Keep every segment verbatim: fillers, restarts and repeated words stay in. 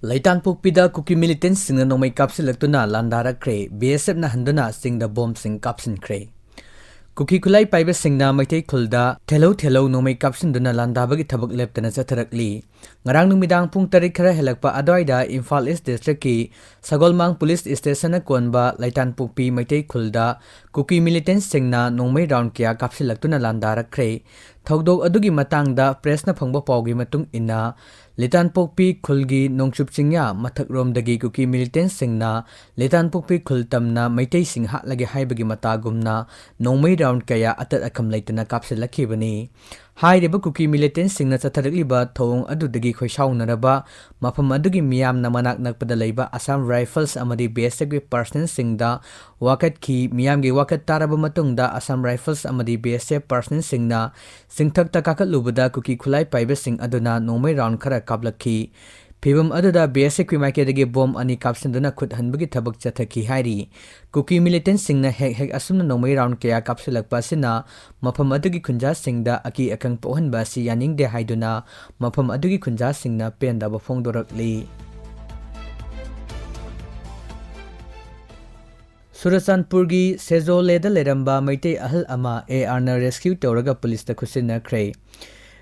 ꯂꯩꯇꯥꯟꯄꯣꯛꯄꯤꯗ ꯀꯨꯀꯤ ꯃꯤꯂꯤꯇꯦꯟꯠꯁꯤꯡꯅ ꯅꯣꯡꯃꯩ ꯀꯥꯞꯁꯤꯜꯂꯛꯇꯨꯅ ꯂꯥꯟꯗꯥꯔꯛꯈ꯭ꯔꯦ꯫ ꯕꯤ ꯑꯦꯁ ꯑꯦꯐꯅ ꯍꯟꯗꯨꯅ ꯆꯤꯡꯗ ꯕꯣꯝꯁꯤꯡ ꯀꯥꯞꯁꯤꯟꯈ꯭ꯔꯦ꯫ ꯀꯨꯀꯤ ꯈꯨꯠꯂꯥꯏ ꯄꯥꯏꯕꯁꯤꯡꯅ ꯃꯩꯇꯩ ꯈꯨꯜꯗ ꯊꯦꯂꯧ ꯊꯦꯂꯧ ꯅꯣꯡꯃꯩ ꯀꯥꯞꯁꯤꯟꯗꯨꯅ ꯂꯥꯟꯗꯥꯕꯒꯤ ꯊꯕꯛ ꯂꯦꯞꯇꯅ ꯆꯠꯊꯔꯛꯂꯤ꯫ ꯉꯔꯥꯡ ꯅꯨꯃꯤꯗꯥꯡ ꯄꯨꯡ ꯇꯔꯦꯠ ꯈꯔ ꯍꯦꯜꯂꯛꯄ ꯑꯗꯨꯋꯥꯏꯗ ꯏꯝꯐꯥꯜ ꯏꯁ ꯗꯤꯁꯇ꯭ꯔꯤꯛꯀꯤ ꯁꯒꯣꯜꯃꯥꯡ ꯄꯨꯂꯤꯁ ꯁ꯭ꯇꯦꯁꯟꯅ ꯀꯣꯟꯕ ꯂꯩꯇꯥꯟꯄꯣꯛꯄꯤ ꯃꯩꯇꯩ ꯈꯨꯜꯗ ꯀꯨꯀꯤ ꯃꯤꯂꯤꯇꯦꯟꯠꯁꯤꯡꯅ ꯅꯣꯡꯃꯩ ꯔꯥꯎꯟ ꯀꯌꯥ ꯀꯥꯞꯁꯤꯜꯂꯛꯇꯨꯅ ꯂꯥꯟꯗꯥꯔꯛꯈ꯭ꯔꯦ꯫ ꯊꯧꯗꯣꯛ ꯑꯗꯨꯒꯤ ꯃꯇꯥꯡꯗ ꯄ꯭ꯔꯦꯁꯅ ꯐꯪꯕ ꯄꯥꯎꯒꯤ ꯃꯇꯨꯡ ꯏꯟꯅ, ꯂꯩꯇꯥꯟꯄꯣꯛꯄꯤ ꯈꯨꯜꯒꯤ ꯅꯣꯡꯆꯨꯞ ꯆꯤꯡꯌꯥ ꯃꯊꯛꯔꯣꯝꯗꯒꯤ ꯀꯨꯀꯤ ꯃꯤꯂꯤꯇꯦꯟꯠꯁꯤꯡꯅ ꯂꯩꯇꯥꯟꯄꯣꯛꯄꯤ ꯈꯨꯜ ꯇꯝꯅ ꯃꯩꯇꯩꯁꯤꯡ ꯍꯥꯠꯂꯒꯦ ꯍꯥꯏꯕꯒꯤ ꯃꯇꯥꯒꯨꯝꯅ ꯅꯣꯡꯃꯩ ꯔꯥꯎꯟ ꯀꯌꯥ ꯑꯇꯠ ꯑꯈꯝ ꯂꯩꯇꯅ ꯀꯥꯞꯁꯤꯜꯂꯛꯈꯤꯕꯅꯤ꯫ ꯍꯥꯏꯔꯤꯕ ꯀꯨꯀꯤ ꯃꯤꯂꯤꯇꯦꯟꯠꯁꯤꯡꯅ ꯆꯠꯊꯔꯛꯂꯤꯕ ꯊꯧꯑꯣꯡ ꯑꯗꯨꯗꯒꯤ ꯈꯣꯏꯁꯥꯎꯅꯔꯕ ꯃꯐꯝ ꯑꯗꯨꯒꯤ ꯃꯤꯌꯥꯝꯅ ꯃꯅꯥꯛ ꯅꯛꯄꯗ ꯂꯩꯕ ꯑꯁꯥꯝ ꯔꯥꯏꯐꯜꯁ ꯑꯃꯗꯤ ꯕꯤ ꯑꯦꯁ ꯑꯦꯐꯀꯤ ꯄꯔꯁꯅꯦꯜꯁꯤꯡꯗ ꯋꯥꯀꯠꯈꯤ꯫ ꯃꯤꯌꯥꯝꯒꯤ ꯋꯥꯀꯠ ꯇꯥꯔꯕ ꯃꯇꯨꯡꯗ ꯑꯁꯥꯝ ꯔꯥꯏꯐꯜꯁ ꯑꯃꯗꯤ ꯕꯤ ꯑꯦꯁ ꯑꯦꯐ ꯄꯔꯁꯅꯦꯜꯁꯤꯡꯅ ꯆꯤꯡꯊꯛꯇ ꯀꯥꯈꯠꯂꯨꯕꯗ ꯀꯨꯀꯤ ꯈꯨꯠꯂꯥꯏ ꯄꯥꯏꯕꯁꯤꯡ ꯑꯗꯨꯅ ꯅꯣꯡꯃꯩ ꯔꯥꯎꯟ ꯈꯔ ꯀꯥꯞꯂꯛꯈꯤ꯫ ꯐꯤꯚꯝ ꯑꯗꯨꯗ ꯕꯤ ꯑꯦꯁ ꯑꯦꯐꯀꯤ ꯃꯥꯏꯀꯩꯗꯒꯤ ꯕꯣꯝ ꯑꯅꯤ ꯀꯥꯞꯁꯤꯟꯗꯨꯅ ꯈꯨꯠ ꯍꯟꯕꯒꯤ ꯊꯕꯛ ꯆꯠꯊꯈꯤ ꯍꯥꯏꯔꯤ꯫ ꯀꯨꯀꯤ ꯃꯤꯂꯤꯇꯦꯟꯠꯁꯤꯡꯅ ꯍꯦꯛ ꯍꯦꯛ ꯑꯁꯨꯝꯅ ꯅꯣꯡꯃꯩ ꯔꯥꯎꯟ ꯀꯌꯥ ꯀꯥꯞꯁꯤꯜꯂꯛꯄ ꯑꯁꯤꯅ ꯃꯐꯝ ꯑꯗꯨꯒꯤ ꯈꯨꯟꯖꯥꯁꯤꯡꯗ ꯑꯀꯤ ꯑꯈꯪ ꯄꯣꯛꯍꯟꯕ ꯑꯁꯤ ꯌꯥꯅꯤꯡꯗꯦ ꯍꯥꯏꯗꯨꯅ ꯃꯐꯝ ꯑꯗꯨꯒꯤ ꯈꯨꯟꯖꯥꯁꯤꯡꯅ ꯄꯦꯟꯗꯕ ꯐꯣꯡꯗꯣꯔꯛꯂꯤ꯫ ꯆꯨꯔꯆꯥꯟꯄꯨꯔꯒꯤ ꯁꯦꯖꯣꯂꯦꯗ ꯂꯩꯔꯝꯕ ꯃꯩꯇꯩ ꯑꯍꯜ ꯑꯃ ꯑꯦ ꯑꯥꯔꯅ ꯔꯦꯁꯀ꯭ꯌꯨ ꯇꯧꯔꯒ ꯄꯨꯂꯤꯁꯇ ꯈꯨꯠꯁꯤꯟꯅꯈ꯭ꯔꯦ꯫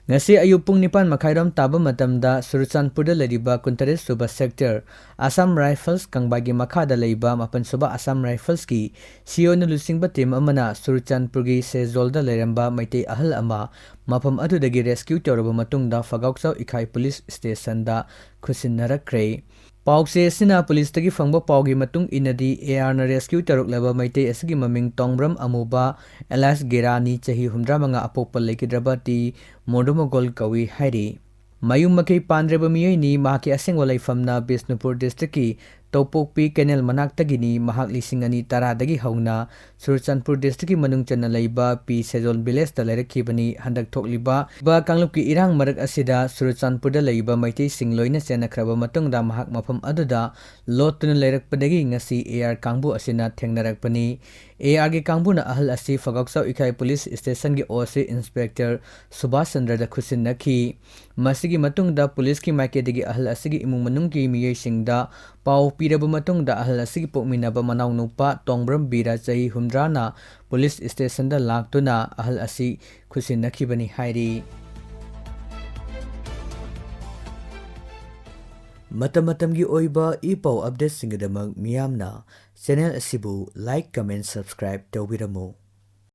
ꯉꯁꯤ ꯑꯌꯨꯛ ꯄꯨꯡ ꯅꯤꯄꯥꯟ ꯃꯈꯥꯏꯔꯣꯝ ꯇꯥꯕ ꯃꯇꯝꯗ ꯆꯨꯔꯆꯥꯟꯄꯨꯔꯗ ꯂꯩꯔꯤꯕ ꯀꯨꯟꯇꯔꯦꯠ ꯁꯨꯕ ꯁꯦꯛꯇꯔ ꯑꯁꯥꯝ ꯔꯥꯏꯐꯜꯁ ꯀꯪꯕꯥꯒꯤ ꯃꯈꯥꯗ ꯂꯩꯕ ꯃꯥꯄꯟ ꯁꯨꯕ ꯑꯁꯥꯝ ꯔꯥꯏꯐꯜꯁꯀꯤ ꯁꯤ ꯑꯣꯏꯅ ꯂꯨꯆꯤꯡꯕ ꯇꯤꯝ ꯑꯃꯅ ꯆꯨꯔꯆꯥꯟꯄꯨꯔꯒꯤ ꯁꯦꯖꯣꯜꯗ ꯂꯩꯔꯝꯕ ꯃꯩꯇꯩ ꯑꯍꯜ ꯑꯃ ꯃꯐꯝ ꯑꯗꯨꯗꯒꯤ ꯔꯦꯁꯀ꯭ꯌꯨ ꯇꯧꯔꯕ ꯃꯇꯨꯡꯗ ꯐꯒꯥꯎꯆꯥꯎ ꯏꯈꯥꯏ ꯄꯨꯂꯤꯁ ꯁ꯭ꯇꯦꯁꯟꯗ ꯈꯨꯠꯁꯤꯟꯅꯔꯛꯈ꯭ꯔꯦ꯫ ꯄꯥꯎꯆꯦ ꯑꯁꯤꯅ ꯄꯨꯂꯤꯁꯇꯒꯤ ꯐꯪꯕ ꯄꯥꯎꯒꯤ ꯃꯇꯨꯡ ꯏꯟꯅꯗꯤ, ꯑꯦ ꯑꯥꯔꯅ ꯔꯦꯁꯀ꯭ꯌꯨ ꯇꯧꯔꯛꯂꯕ ꯃꯩꯇꯩ ꯑꯁꯤꯒꯤ ꯃꯃꯤꯡ ꯇꯣꯡꯕ꯭ꯔꯝ ꯑꯃꯨꯕ ꯑꯦꯂꯥꯏꯁ ꯒꯦꯔꯥꯅꯤ, ꯆꯍꯤ ꯍꯨꯝꯗ꯭ꯔꯥ ꯃꯉꯥ, ꯑꯄꯣꯛꯄ ꯂꯩꯈꯤꯗ꯭ꯔꯕ ꯇꯤ ꯃꯣꯗꯣꯃꯣꯒꯣꯜ ꯀꯧꯏ ꯍꯥꯏꯔꯤ꯫ ꯃꯌꯨꯝ ꯃꯀꯩ ꯄꯥꯟꯗ꯭ꯔꯕ ꯃꯤꯑꯣꯏꯅꯤ꯫ ꯃꯍꯥꯛꯀꯤ ꯑꯁꯦꯡꯕ ꯂꯩꯐꯝꯅ ꯕꯤꯁꯅꯨꯄꯨꯔ ꯗꯤꯁꯇ꯭ꯔꯤꯛꯀꯤ ꯇꯧꯄꯣꯛꯄꯤ ꯀꯦꯅꯦꯜ ꯃꯅꯥꯛꯇꯒꯤꯅꯤ꯫ ꯃꯍꯥꯛ ꯂꯤꯁꯤꯡ ꯑꯅꯤ ꯇꯔꯥꯗꯒꯤ ꯍꯧꯅ ꯆꯨꯔꯆꯥꯟꯄꯨꯔ ꯗꯤꯁꯇ꯭ꯔꯤꯛꯀꯤ ꯃꯅꯨꯡ ꯆꯟꯅ ꯂꯩꯕ ꯄꯤ ꯁꯦꯖꯣꯜ ꯚꯤꯂꯦꯖꯇ ꯂꯩꯔꯛꯈꯤꯕꯅꯤ꯫ ꯍꯟꯗꯛ ꯊꯣꯛꯂꯤꯕ ꯀꯥꯡꯂꯨꯞꯀꯤ ꯏꯔꯥꯡ ꯃꯔꯛ ꯑꯁꯤꯗ ꯆꯨꯔꯆꯥꯟꯄꯨꯔꯗ ꯂꯩꯕ ꯃꯩꯇꯩꯁꯤꯡ ꯂꯣꯏꯅ ꯆꯦꯟꯅꯈ꯭ꯔꯕ ꯃꯇꯨꯡꯗ ꯃꯍꯥꯛ ꯃꯐꯝ ꯑꯗꯨꯗ ꯂꯣꯠꯇꯨꯅ ꯂꯩꯔꯛꯄꯗꯒꯤ ꯉꯁꯤ ꯑꯦ ꯑꯥꯔ ꯀꯥꯡꯕꯨ ꯑꯁꯤꯅ ꯊꯦꯡꯅꯔꯛꯄꯅꯤ꯫ ꯑꯦ ꯑꯥꯔꯒꯤ ꯀꯥꯡꯕꯨꯅ ꯑꯍꯜ ꯑꯁꯤ ꯐꯒꯥꯎꯆꯥꯎ ꯏꯀꯥꯏ ꯄꯨꯂꯤꯁ ꯁ꯭ꯇꯦꯁꯟꯒꯤ ꯑꯣ ꯁꯤ ꯏꯟꯁꯄꯦꯛꯇꯔ ꯁꯨꯕꯥꯁ ꯆꯟꯗ꯭ꯔꯗ ꯈꯨꯠꯁꯤꯟꯅꯈꯤ꯫ ꯃꯁꯤꯒꯤ ꯃꯇꯨꯡꯗ ꯄꯨꯂꯤꯁꯀꯤ ꯃꯥꯏꯀꯩꯗꯒꯤ ꯑꯍꯜ ꯑꯁꯤꯒꯤ ꯏꯃꯨꯡ ꯃꯅꯨꯡꯒꯤ ꯃꯤꯑꯣꯏꯁꯤꯡꯗ ꯄꯥꯎ ꯄꯤꯔꯕ ꯃꯇꯨꯡꯗ ꯑꯍꯜ ꯑꯁꯤꯒꯤ ꯄꯣꯛꯃꯤꯟꯅꯕ ꯃꯅꯥꯎꯅꯨꯄꯥ ꯇꯣꯡꯕ꯭ꯔꯝ ꯕꯤꯔ, ꯆꯍꯤ ꯍꯨꯝꯗ꯭ꯔꯥꯅ ꯄꯨꯂꯤꯁ ꯁ꯭ꯇꯦꯁꯟꯗ ꯂꯥꯛꯇꯨꯅ ꯑꯍꯜ ꯑꯁꯤ ꯈꯨꯠꯁꯤꯟꯅꯈꯤꯕꯅꯤ ꯍꯥꯏꯔꯤ꯫ ꯃꯇꯝ ꯃꯇꯝꯒꯤ ꯑꯣꯏꯕ ꯏ ꯄꯥꯎ ꯑꯞꯗꯦꯠꯁꯤꯡꯒꯤꯗꯃꯛ ꯃꯤꯌꯥꯝꯅ ꯆꯦꯅꯦꯜ ꯑꯁꯤꯕꯨ like, comment, subscribe ꯇꯧꯕꯤꯔꯝꯃꯨ꯫